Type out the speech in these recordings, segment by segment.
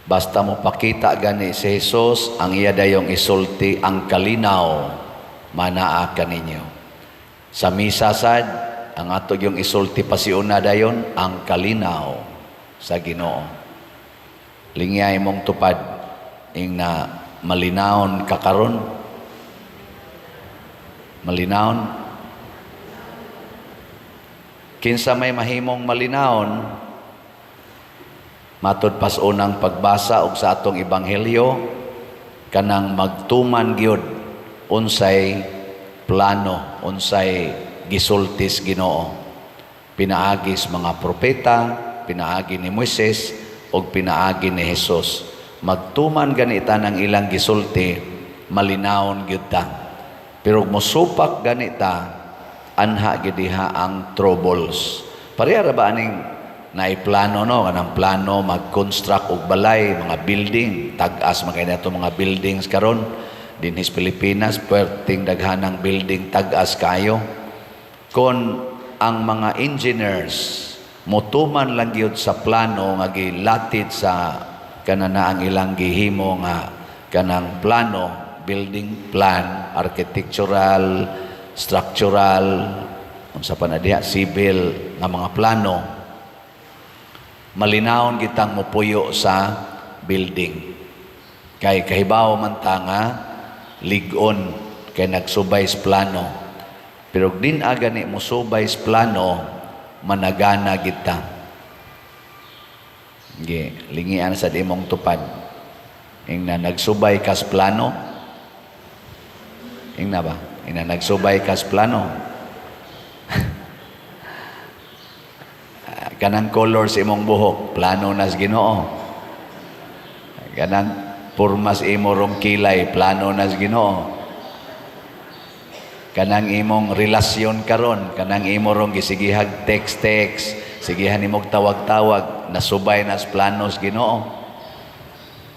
Basta mo pakita gani si Jesus, ang iya dayong isulti, "Ang kalinaw manaa kaninyo." Sa misa sad, ang ato yung isulti pasiuna dayon, "Ang kalinaw sa Ginoo." Lingyay mong tupad ing na malinawon ka karon. Malinawon. Kinsa may mahimong malinawon? Matud pas unang pagbasa og sa atong ebanghelyo, kanang magtuman gyud unsay plano, unsay gisultis Ginoo. Pinaagi sa mga propeta, pinaagi ni Moises ug pinaagi ni Jesus. Magtuman ganita ng ilang gisulti, malinawon gyud ta. Pero mosupak ganita, anha gyud diha ang troubles. Pareha ra ba aning naiplano, no, kanang plano mag-construct og balay, mga building, tag-as man kay nato mga buildings karon dinhi sa Pilipinas, puwerteng daghanang building, tag-as kayo. Kon ang mga engineers motuman lang gyud sa plano nga gilatid sa kanana ang ilang gihimo nga kanang plano, building plan, architectural, structural, unsa pa na diha, civil nga mga plano, malinawon kitang mopuyo sa building. Kay kahibaw man ta nga lig-on kay nagsubay sa plano. Pero din agani mosubay sa plano, managana kita. Ge, lingian sa imong tupad. Ing na nagsubay kas plano. Ing na ba? Ing na nagsubay kas plano. Kanang color sa imong buhok, plano nas Ginoo. Kanang pormas imo rong kilay, plano nas Ginoo. Kanang imong relasyon karon, kanang imo rong gisigihag text text, sigihan imong tawag-tawag, nasubay nas planos Ginoo.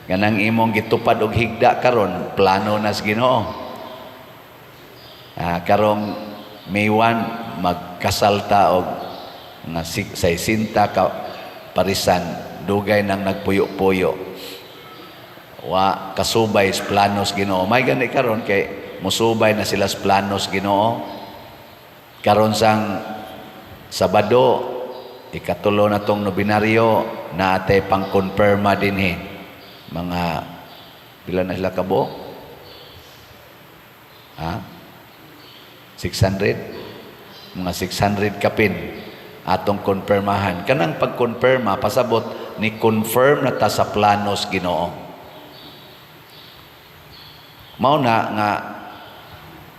Kanang imong gitupad og higda karon, plano nas Ginoo. Karong May 1 magkasal ta og nga 60 ka parisan, dugay nang nagpuyo-puyo. Wa kasubay sa planos Ginoo. May gani karon kay musubay na sila sa planos Ginoo. Karon sang Sabado, ikatulo na tong nobinaryo, naatay pang-confirma dinhi. Mga pila na sila kabo? Ha? 600? Mga 600 kapin atong konfirmahan. Kanang pagkonfirma, pasabot ni confirm na ta sa planos Ginoo. Mao na nga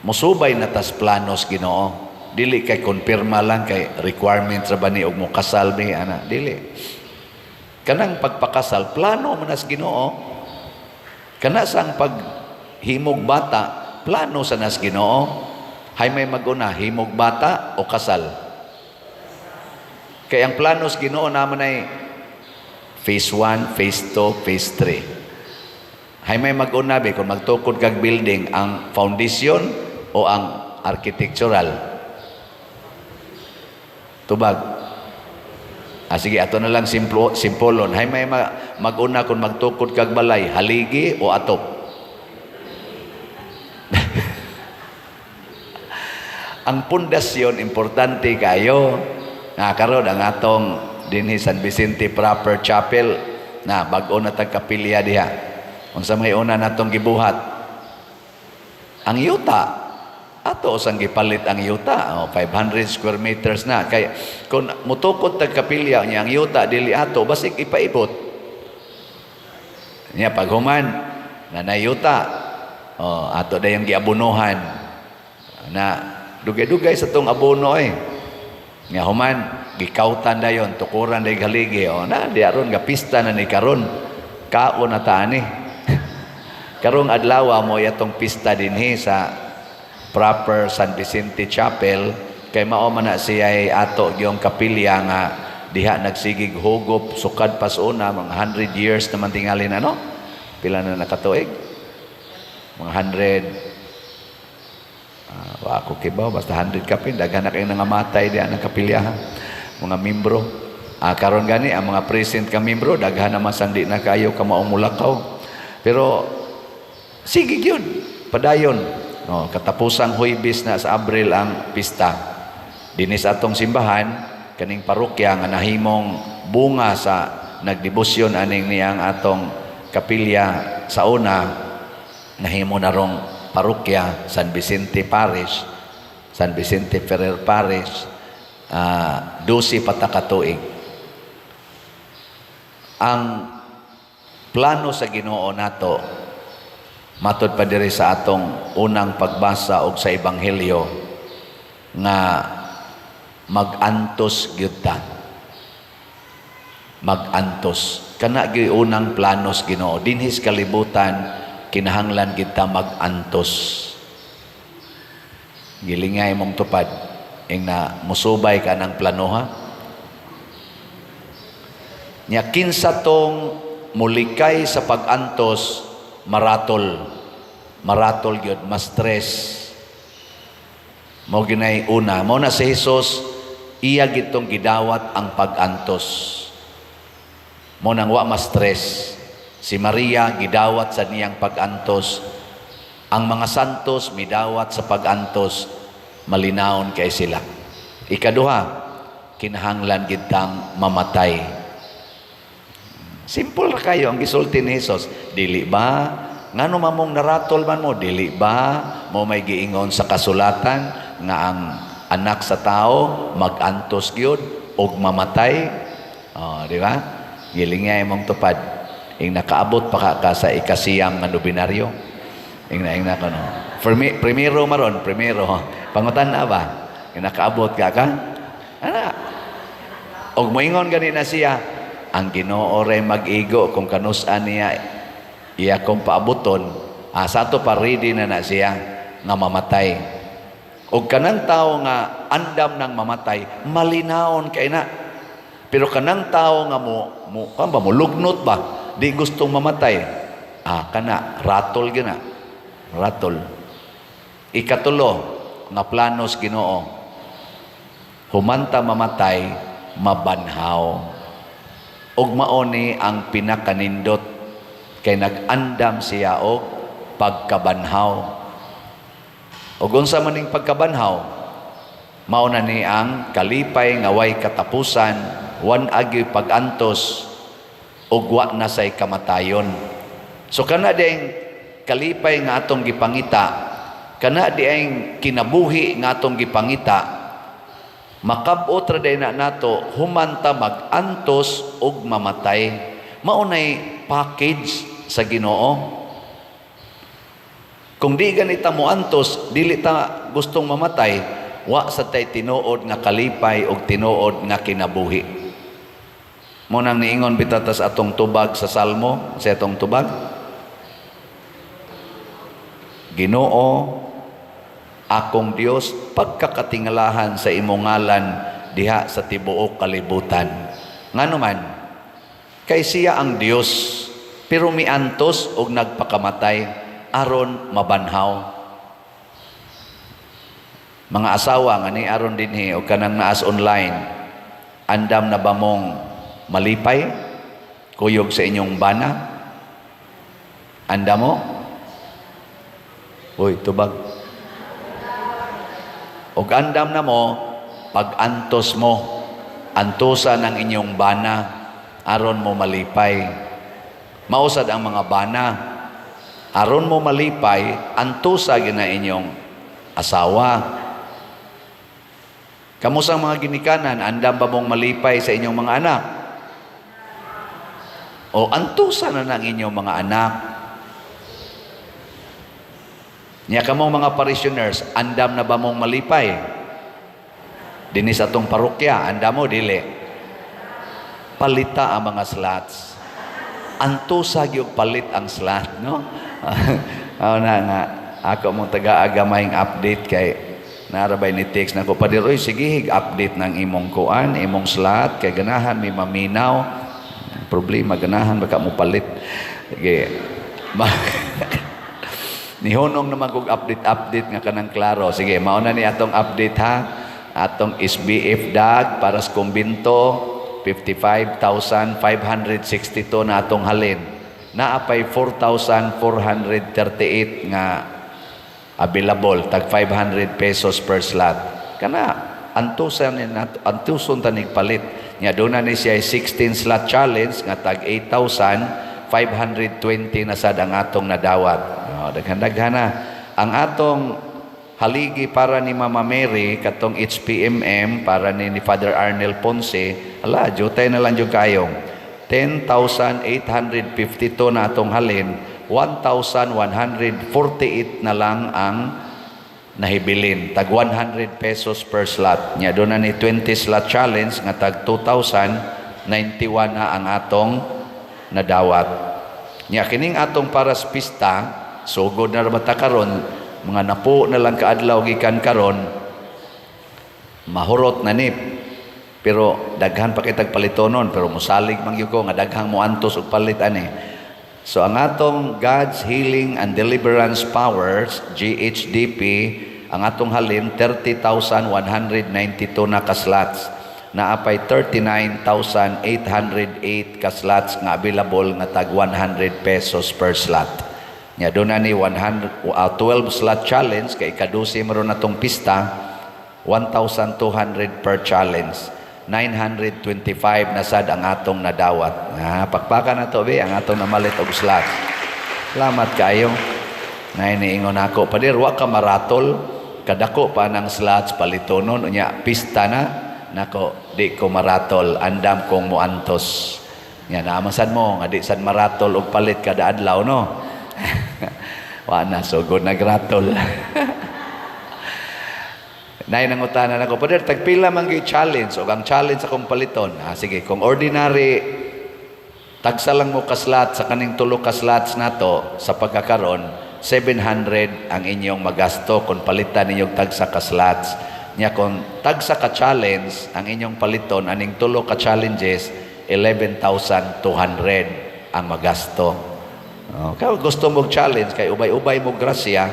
musubay na tas planos Ginoo. Dili kay konfirma lang kay requirement ra ba ni og mokasal mi ana, dili. Kanang pagpakasal, plano man nas Ginoo. Kana sang paghimog bata, plano sa nas Ginoo. Hay may maguna, himog bata o kasal? Kay ang planos Ginoo naman ay phase 1, phase 2, phase 3. Hay may maguna be kung magtukod kag building, ang foundation o ang architectural? Tubag. Sige, ato na lang simplo, simpolon. Hay may maguna kung magtukod kag balay, haligi o atop? Ang pundasyon importante kayo. Nga karon ang atong dinhi San Vicente Proper Chapel na bag-o na tag kapilya diha. Unsa may una natong gibuhat? Ang yuta. Ato sang gipalit ang yuta, oh, 500 square meters na. Kay kung mutukod tag kapilya niya ang yuta dili ato, basig ipaibot. Nya paghuman na yuta, oh, ato dayong giabunuhan. Na dugay-dugay sa tong abono eh. Nga human gikautan dayon, tukuran day haligi. Oh, na di aron ga pista na ni karon. Kaon na ta ani. Karong adlaw mo atong pista dinhi sa proper San Vicente Chapel kay mao man na siya ay ato gyong kapilya nga diha nagsigig hugop sukad pas una, mga 100 years naman tingali na, no? Pila na nakatuig? Mga 100, wa ako kibaw, basta 100 kapin, daghan na kayo nangamatay diha ng kapilya, mga membro. Ah, karon gani ang mga present ka membro, daghan naman sandi na kayo ka maong mulakaw. Pero sige gyud, padayon. No, katapusang Huwebes na sa Abril ang pista. Dinhi sa atong simbahan, kaning parokya nga nahimong bunga sa nagdebosyon aning niyang atong kapilya sa una, nahimo na rong parokya San Vicente Parish, San Vicente Ferrer Parish, 12 pa ta ka tuig. Ang plano sa Ginoo nato, matod pa diri sa atong unang pagbasa og sa ebanghelyo, nga magantos gyud ta. Magantos kana gyud unang plano sa Ginoo dinhi sa kalibutan. Kinahanglan gyud ta magantos. Gilingay mong tupad ing na musubay ka ng plano, ha. Nya kinsa tong mulikay sa pag-antos, maratol. Maratol gyud, ma-stress. Mao ginay una, mao na si Jesus, iya gitong gidawat ang pag-antos. Mao nang wa ma-stress. Si Maria, gidawat sa niyang pag-antos. Ang mga santos midawat sa pag-antos, malinawon kay sila. Ikaduha, kinahanglan gitang mamatay. Simple ra kayo ang gisulti ni Jesus. Dili ba? Ngano mamong naratol man mo? Dili ba? Mo may giingon sa kasulatan nga ang anak sa tao magantos gyud og mamatay. Oh, di ba? Gilingay mong tupad. Ing nakaabot pa ka sa 9 nga nobinaryo. Ing na kono. Primero maron, primero. Pangutan na ba? Ing nakaabot ka ka? Ana. Og moingon gani na siya, ang Ginoo ray mag-igo kung kanus-an niya iya kong paabuton, sa ato pa ready na na siya nga mamatay. Og kanang tao nga andam nang mamatay, malinawon kay na. Pero kanang tao nga mo kan ba mo lugnot ba, di gustong mamatay. Ah, kana ratol gina. Ratol. Ikatulo nga planos Ginoo. Humanta mamatay, mabanhaw. Ug mao ni ang pinakanindot kay nag-andam siya og pagkabanhaw. Ug unsa man ning pagkabanhaw? Mao na ni ang kalipay nga way katapusan, wan agyoy pag-antos ug wa na say kamatayon. So kana ding kalipay nga atong gipangita, kana diay kinabuhi nga atong gipangita, makab-ot ra day na nato humanta mag-antos ug mamatay. Mao nay package sa Ginoo. Kung di ganita mo antos, dili ta gustong mamatay, wa sa tay tinuod nga kalipay ug tinuod nga kinabuhi. Mo nang niingon bitaw ta sa atong tubag sa Salmo, sa atong tubag. Ginoo, akong Dios, pagkakatingalahan sa imong ngalan diha sa tibuok kalibutan. Ngano man, kay siya ang Dios, pero miantos og nagpakamatay aron mabanhaw. Mga asawa nga ni aron dinhi og kanang naas online, andam na ba mong malipay kuyog sa inyong bana? Andam mo? Uy, tubag. Og andam na mo, pag-antos mo, antusa ng inyong bana, aron mo malipay. Mausad ang mga bana, aron mo malipay, antusa gina inyong asawa. Kamusang mga ginikanan, andam ba mong malipay sa inyong mga anak? O antusa na ng inyong mga anak. Nya kamong mga parishioners, andam na ba mong malipay? Dinhi sa atong parokya, andam mo, dili? Palita ang mga slots. Antusa gyud palit ang slot, no? Aw na nga, ako mong taga-agamayng update kay narabay ni text na ko, "Pader, oy, sige, update ng imong kuan, imong slot, kay ganahan may maminaw." Problema, ganahan baka mo palit. Sige. Nihunong naman kog update-update nga kanang klaro. Sige, mao na ni atong update, ha. Atong SBF dag para sa kumbinto. 55,562 na atong halin. Naa pay 4,438 nga available, tag 500 pesos per slot. Kana antusan ni nato, antuson ta nig palit. Nya duna ni siya 16 slot challenge nga tag 8,520 na sad ang atong nadawat. Oh, daghan-daghan na. Ang atong haligi para ni Mama Mary, katong HPMM para ni Father Arnel Ponce, ala, jutay na lang jud kayong 10,852 na atong halin, 1,148 na lang ang nahibilin, tag 100 pesos per slot. Nya duna ni 20 slot challenge nga tag 2,091 na ang atong nadawat. Nya kining atong para sa pista, sugod na ra ta karon, mga napo na lang kaadlaw gikan karon, mahurot na ni, pero daghan pa kitag palitonon, pero musalig man gyud ko nga daghang moantos og palit ani. So ang atong God's Healing and Deliverance Powers, GHDP, ang atong halin 30,192 na ka slots. Naa pay 39,808 ka slots nga available nga tag 100 pesos per slot. Nya duna ni 100, 12 slot challenge kay ikadusi maron natong pista, 1,200 per challenge. 925 na sad ang atong nadawat. Ah, pakpakan na to be ang atong namalit og slot. Salamat kaayo. Nay niingon ako, "Pader, wa ka maratol, kadako pa ng slots palitonon, unya pista na." Nako, di ko maratol, andam kong muantos. Nya naamasan mo nga di sad maratol og palit kada adlaw, no? Wa na sugod nagratol. Nay nangutana nako, "Pader, tagpila man gyud challenge og ang challenge akong paliton?" Ah, sige, kung ordinary tagsa lang mo ka slot sa kaning tulo ka slots nato sa pagkakaron, 700 ang inyong magasto kung palitan ninyong tagsa ka slots. Nya kung tagsa ka challenge ang inyong paliton aning tulo ka challenges, 11,200 ang magasto. Oh, kaya gusto mo challenge kay ubay-ubay mo grasya,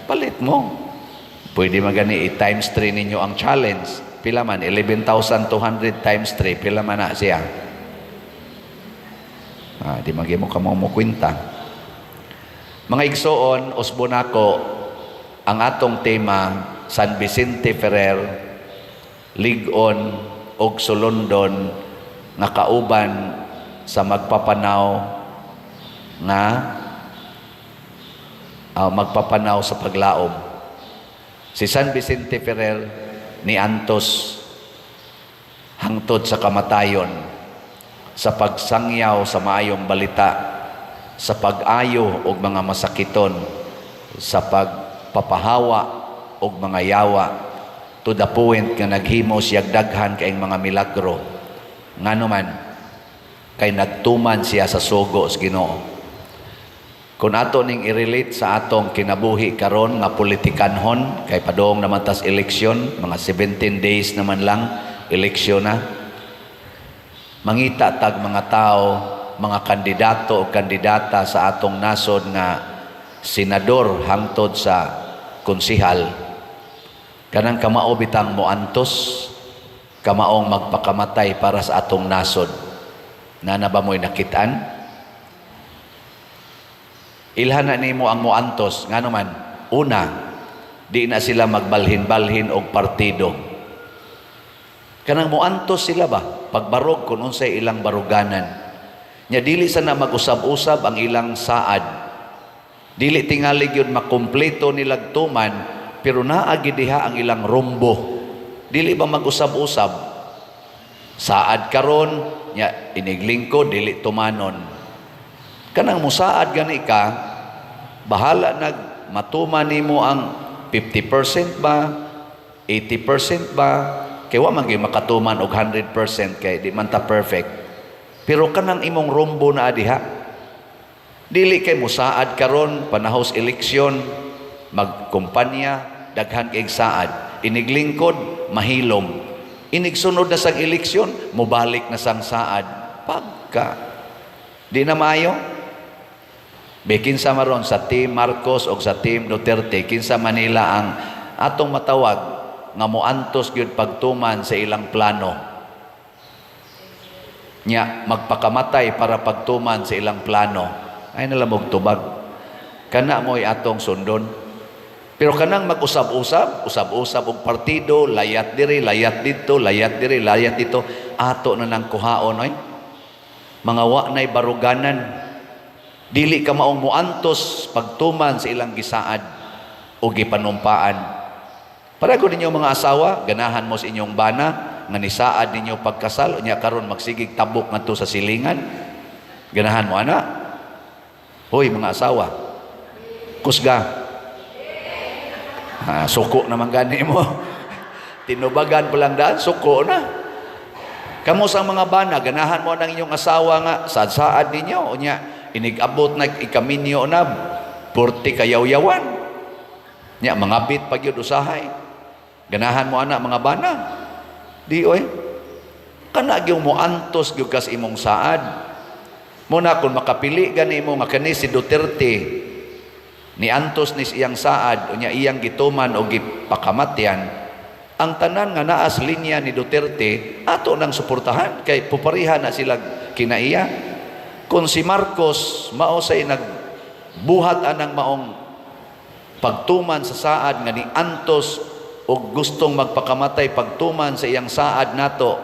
palit mo. Pwede magani i-times 3 ninyo ang challenge. Pila man? 11,200 times 3, pila man na siya? Ah, di magi mo kamo mo kwenta. Mga igsoon, usbo nako ang atong tema, San Vicente Ferrer, lig-on og sulondon nga kauban sa magpapanaw nga magpapanaw sa paglaom. Si San Vicente Ferrer ni antos hangtod sa kamatayon sa pagsangyaw sa maayong balita, sa pag-ayo og mga masakiton, sa pagpapahawa og mga yawa, to the point nga naghimo siya daghan kaayong mga milagro. Ngano man? Kay nagtuman siya sa sugo sa Ginoo. Kung ato ning i-relate sa atong kinabuhi karon nga politikanhon, kay padong naman tas eleksyon, mga 17 days naman lang eleksyon na. Mangita tag mga tao, mga kandidato o kandidata sa atong nasod nga senador hangtod sa konsihal, kanang kamao bitang moantos, kamaong magpakamatay para sa atong nasod. Nana ba mo'y nakitaan? Ilhan na nimo ang moantos. Ngano man? Una, di na sila magbalhin-balhin og partido. Kanang moantos sila ba? Pagbarog kung unsay ilang baruganan. Nya dili sana mag-usab-usab ang ilang saad. Dili tingali gyud makumpleto nilag tuman, pero naa gyud diha ang ilang rumbo. Dili ba mag-usab-usab? Saad karon, nya iniglingkod dili tumanon. Kanang musaad gani ka, bahala nag matuman nimo ang 50% ba, 80% ba, kay wa man gyud makatuman og 100% kay di man ta perfect. Pero kanang imong rumbo na diha. Dili kay musaad karon panahos eleksyon, magkumpanya, daghan kay saad. Iniglingkod, mahilom. Inigsunod na sang eleksyon, mobalik na sang saad. Pagka di na maayo. Be kinsa maron sa Team Marcos o sa Team Duterte, kinsa Manila ang atong matawag nga moantos gyud pagtuman sa ilang plano? Nya magpakamatay para pagtuman sa ilang plano. Ay na lang tubag. Kana mo'y atong sundon. Pero kanang mag-usab-usab, usab-usab og partido, layat diri, layat dito, layat diri, layat dito, ato na nang kuhaon oy. Mga wa na'y baruganan. Dili ka maong muantos pagtuman sa ilang gisaad o gipanumpaan. Para ko ninyo mga asawa, ganahan mo sa inyong bana, nga nisaad ninyo pagkasal, unya karon magsigig tabok ngadto sa silingan. Ganahan mo ana? Hoy, mga asawa. Kusga. Ah, suko naman gani mo. Tinubagan pa lang daan, suko na. Kamo sa mga bana, ganahan mo ng inyong asawa nga saad-saad ninyo, unya inig-abot na ikaminyo na, purti kayawyawan. Nya mangabit pag yun usahay. Ganahan mo ana, mga bana? Di oy. Kana gyud mo antos gyud kas imong saad. Muna kung makapili gani mo nga kani si Duterte ni antos ni iyang saad, unya iyang gituman o gipakamatyan, ang tanan nga naa sa linya ni Duterte ato nang suportahan kay pupariha na sila kinaiya. Kung si Marcos mao say nagbuhat anang maong pagtuman sa saad nga ni antos og gustong magpakamatay pagtuman sa iyang saad nato,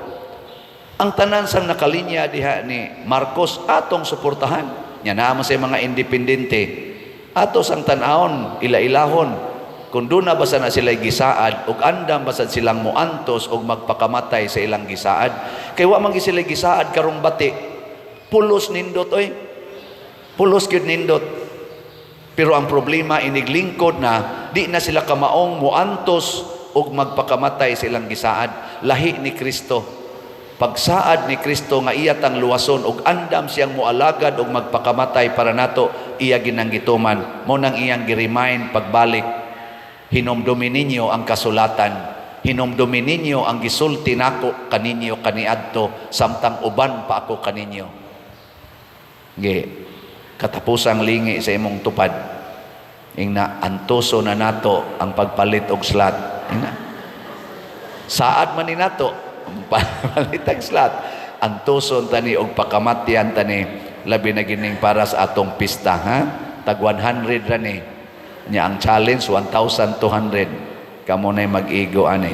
ang tanan sang nakalinya diha ni Marcos atong suportahan. Nya naa man say mga independente, ato sang tan-awon, ila-ilahon kung doon na basa na sila gisaad ug andam basta silang muantos og magpakamatay sa ilang gisaad, kay wa man gi sila gisaad karong bati. Pulos nindot oy, pulos gyud nindot, pero ang problema, iniglingkod na, di na sila kamaong muantos og magpakamatay sa ilang gisaad. Lahi ni Kristo. Pagsaad ni Kristo nga iya tang luwason ug andam siyang mualagad og magpakamatay para nato, iya ginang gituman. Mo nang iyang gi-remind pagbalik, "Hinumdumi ninyo ang kasulatan, hinumdumi ninyo ang gisulti nako kaninyo kaniadto samtang uban pa ako kaninyo." Ge katapusang lingi sa imong tupad, ingna antoso na nato ang pagpalit og slot. Ingna saad man ni nato palit ang slot, antoson tani og pakamatyan tani, labi na gining para sa atong pista, ha. Tag 100 ra ni. Nya ang challenge 1,200. Kamo nay mag-igo ani.